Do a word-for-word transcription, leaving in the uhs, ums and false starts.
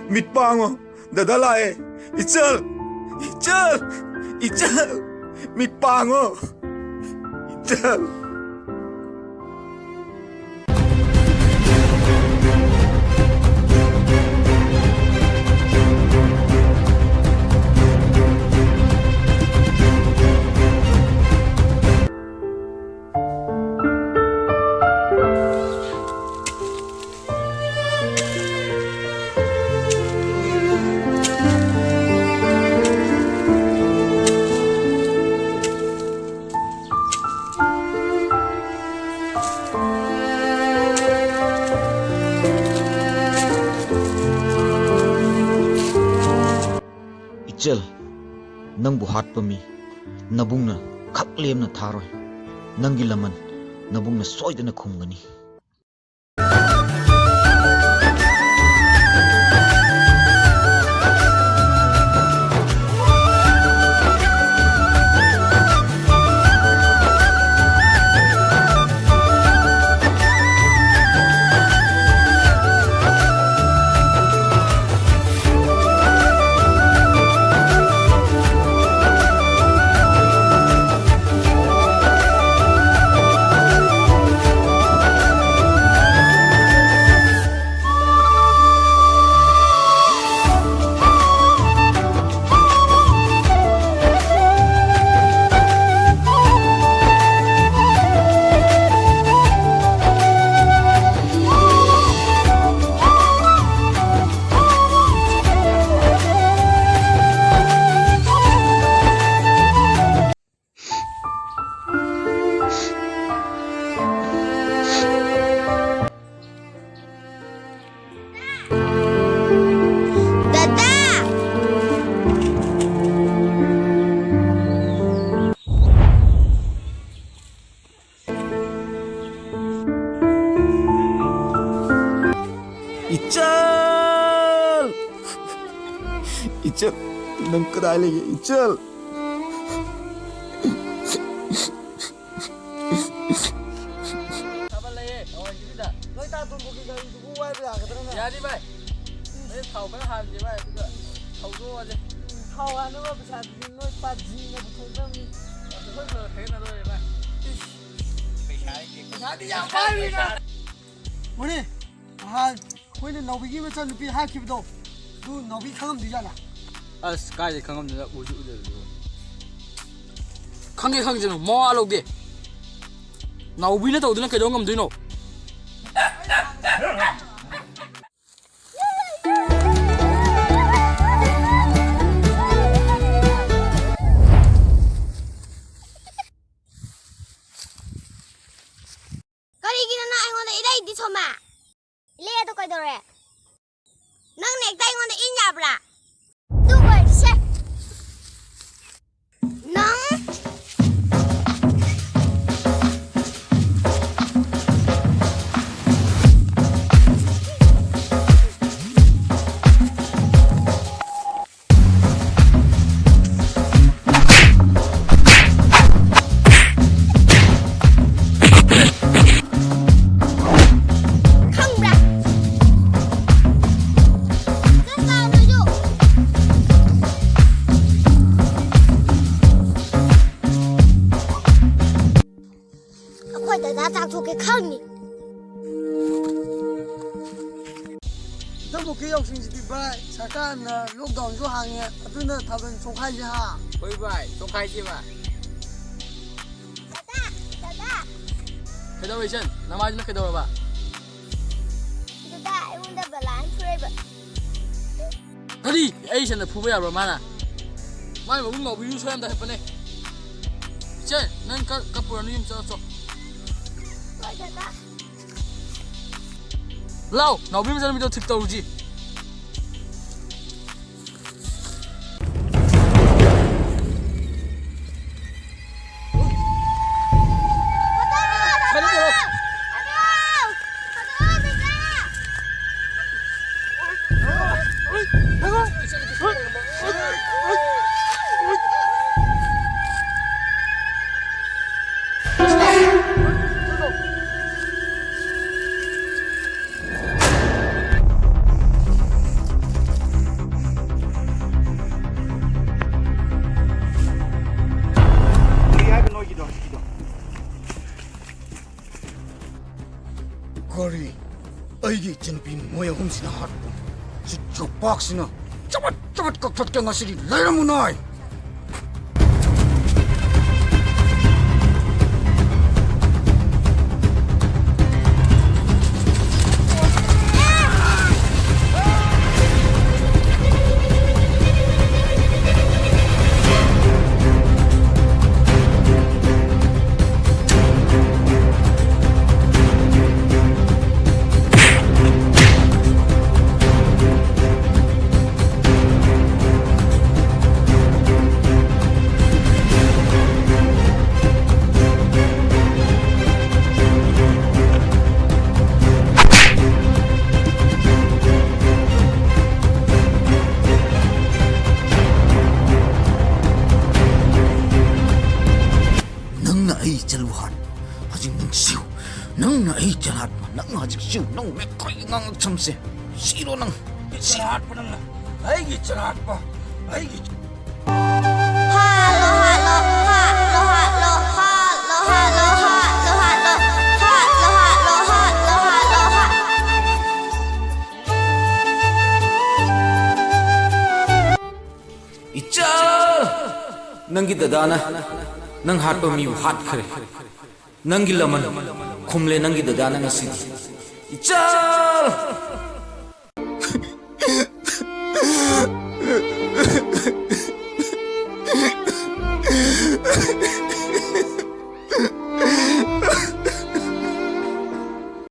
ꯃꯤꯠ ꯄꯥꯡꯉꯣ, ꯗꯗꯥ ꯂꯥꯛꯑꯦ꯫ ꯏꯆꯜ! ꯏꯆꯜ! ꯏꯆꯜ! ꯃꯤꯠ ꯄꯥꯡꯉꯣ! ꯏꯆꯜ! ꯏꯆꯜ, ꯅꯪꯕꯨ ꯍꯥꯠꯄ ꯃꯤ ꯅꯕꯨꯡꯅ ꯈꯛ ꯂꯦꯝꯅ ꯊꯥꯔꯣꯏ꯫ ꯅꯪꯒꯤ ꯂꯃꯟ ꯅꯕꯨꯡꯅ ꯁꯣꯏꯗꯅ ꯈꯨꯝꯒꯅꯤ꯫ ꯗꯗꯥ! ꯏꯆꯜ! ꯏꯆꯜ, ꯅꯪ ꯀꯗꯥꯏ ꯂꯩꯒꯦ, ꯏꯆꯜ? ꯊꯥꯕꯜ ꯂꯩꯌꯦ, ꯍꯋꯥꯏ ꯀꯦꯖꯤꯗ꯫ ꯅꯣꯏ ꯇꯥ ꯇꯣꯝꯕꯒꯤ ꯒꯥꯔꯤꯗꯨꯕꯨ ꯋꯥꯏꯕ ꯌꯥꯒꯗ꯭ꯔꯅꯦ? ꯌꯥꯅꯤ ꯚꯥꯏ꯫ ꯍꯣꯔꯦꯟ ꯊꯥꯎ ꯈꯔ ꯍꯥꯟꯁꯦ ꯚꯥꯏ, ꯑꯗꯨꯒ ꯊꯧꯗꯣꯛꯑꯁꯦ꯫ ꯎꯝ, ꯊꯥꯎ ꯍꯥꯟꯅꯕ ꯄꯩꯁꯥꯗꯨꯗꯤ ꯅꯣꯏ ꯄꯥꯖꯤꯅ ꯄꯨꯊꯣꯛꯅꯕꯅꯤ꯫ ꯑꯩꯈꯣꯏ ꯈꯔ ꯈꯥꯏꯒꯠꯅꯗꯣꯏꯅꯦ ꯚꯥꯏ꯫ ꯏꯁ꯫ ꯄꯩꯁꯥ ꯂꯩꯇꯦ꯫ ꯄꯩꯁꯥꯗꯤ ꯌꯥꯝ ꯄꯥꯏꯕꯅꯤꯅ꯫ ꯃꯣꯅꯤ, ꯅꯍꯥꯟ ꯑꯩꯈꯣꯏꯅ ꯅꯥꯎꯕꯤꯒꯤ ꯃꯆꯥꯅꯨꯄꯤ ꯍꯥꯠꯈꯤꯕꯗꯣ, ꯑꯗꯨ ꯅꯥꯎꯕꯤ ꯈꯪꯉꯝꯗꯣꯏꯖꯥꯠꯂꯥ? ꯑꯁ, ꯀꯥꯏꯗꯩ ꯈꯪꯉꯝꯗꯣꯏꯅꯣ? ꯎꯁꯨ ꯎꯗꯕꯗꯨꯕꯨ꯫ ꯈꯪꯒꯦ ꯈꯪꯖꯅꯨ, ꯃꯋꯥ ꯂꯧꯗꯦ꯫ ꯅꯥꯎꯕꯤꯅ ꯇꯧꯗꯅ ꯀꯩꯗꯧ ꯉꯝꯗꯣꯏꯅꯣ? ꯀꯔꯤꯒꯤꯅꯣ ꯅꯪ ꯑꯩꯉꯣꯟꯗ ꯏꯔꯩꯗꯤ, ꯁꯣꯃꯥ? ꯏꯂꯩ ꯑꯗꯣ ꯀꯩꯗꯧꯔꯦ? ꯅꯪꯅ ꯍꯦꯛꯇ ꯑꯩꯉꯣꯟꯗ ꯏꯟ ꯌꯥꯕ꯭ꯔꯥ? ꯑꯗꯨ ꯑꯣꯏꯔꯁꯦ꯫ ꯅꯪ ꯈꯪꯕ꯭ꯔꯥ? ꯆꯠ ꯆꯥꯔꯣꯏꯁꯨ꯫ ꯑꯩꯈꯣꯏ ꯗꯗꯥ ꯆꯥꯛ ꯊꯣꯛꯀꯦ ꯈꯪꯅꯤ꯫ ꯏꯊꯛꯃꯨꯛꯀꯤ ꯌꯥꯎꯁꯪꯁꯤꯗꯤ ꯚꯥꯏ, ꯁꯔꯀꯥꯔꯅ ꯂꯣꯛꯗꯥꯎꯟꯁꯨ ꯍꯥꯡꯉꯦ, ꯑꯗꯨꯅ ꯊꯥꯕꯜ ꯆꯣꯡꯈꯥꯏꯁꯦ ꯍꯥ? ꯍꯣꯏ ꯚꯥꯏ, ꯆꯣꯡꯈꯥꯏꯁꯦ ꯚꯥꯏ꯫ ꯗꯗꯥ, ꯗꯗꯥ꯫ ꯀꯩꯗꯧꯔꯦ ꯏꯆꯟ? ꯅꯃꯥꯏꯗꯨꯅ ꯀꯩꯗꯧꯔꯕ? ꯗꯗꯥ, ꯑꯩꯉꯣꯟꯗ ꯕꯂꯥꯅ ꯐꯨꯔꯛꯏꯕ꯫ ꯀꯔꯤ? ꯑꯩ ꯏꯆꯟꯗ ꯐꯨꯕ ꯌꯥꯕ꯭ꯔꯣ ꯃꯥꯅ? ꯃꯥꯏ ꯃꯕꯨꯡ ꯅꯥꯎꯕꯤꯁꯨ ꯁꯣꯏ ꯌꯥꯝ ꯇꯥꯈꯠꯄꯅꯦ꯫ ꯏꯆꯟ, ꯅꯪ ꯀ-, ꯀꯞꯄꯨꯔꯅꯨ, ꯌꯨꯝ ꯆꯠꯂꯣ ꯆꯣ꯫ ꯍꯣꯏ, ꯗꯗꯥ꯫ ꯂꯥꯎ, ꯅꯥꯎꯕꯤ ꯃꯆꯥꯅꯨꯄꯤꯗꯣ ꯊꯤꯛ ꯇꯧꯔꯨꯁꯤ꯫ ꯁꯤꯅ ꯍꯥꯠꯄ꯫ ꯁꯤ ꯌꯣꯄꯥꯛꯁꯤꯅ ꯆꯕꯠ ꯆꯕꯠ ꯀꯛꯊꯠꯀꯦ ꯉꯁꯤꯗꯤ ꯂꯩꯔꯝꯃꯨ ꯅꯣꯏ꯫ ꯅꯪꯅ ꯑꯩ ꯏꯆꯜꯕꯨ ꯍꯥꯠꯄ꯫ ꯍꯧꯖꯤꯛ ꯅꯪ ꯁꯤꯌꯨ꯫ ꯅꯪꯅ ꯑꯩ ꯏꯆꯜ ꯍꯥꯠꯄ꯫ ꯅꯪ ꯍꯧꯖꯤꯛ ꯁꯤꯌꯨ꯫ ꯅꯪ ꯃꯦꯈꯥꯏ ꯉꯥꯡꯉꯛ ꯁꯝꯁꯦ꯫ ꯁꯤꯔꯣ ꯅꯪ꯫ ꯏꯆꯜ ꯍꯥꯠꯄ ꯅꯪꯅ꯫ ꯑꯩꯒꯤ ꯏꯆꯜ ꯍꯥꯠꯄ꯫ ꯑꯩꯒꯤ ꯏꯆꯜ ꯍꯥꯠꯂꯣ, ꯍꯥꯠꯂꯣ, ꯍꯥꯠꯂꯣ, ꯍꯥꯠꯂꯣ, ꯍꯥꯠꯂꯣ, ꯍꯥꯠꯂꯣ, ꯍꯥꯠꯂꯣ, ꯍꯥꯠꯂꯣ, ꯍꯥꯠꯂꯣ, ꯍꯥꯠꯂꯣ, ꯍꯥꯠꯂꯣ, ꯍꯥꯠꯂꯣ, ꯍꯥꯠ-, ꯏꯆꯜ! ꯅꯪꯒꯤ ꯗꯗꯥꯅ ꯅꯪ ꯍꯥꯠꯄ ꯃꯤꯕꯨ ꯍꯥꯠꯈ꯭ꯔꯦ꯫ ꯅꯪꯒꯤ ꯂꯃꯟ ꯈꯨꯝꯂꯦ ꯅꯪꯒꯤ ꯗꯗꯥꯅ ꯉꯁꯤꯗꯤ꯫ ꯏꯆꯜ!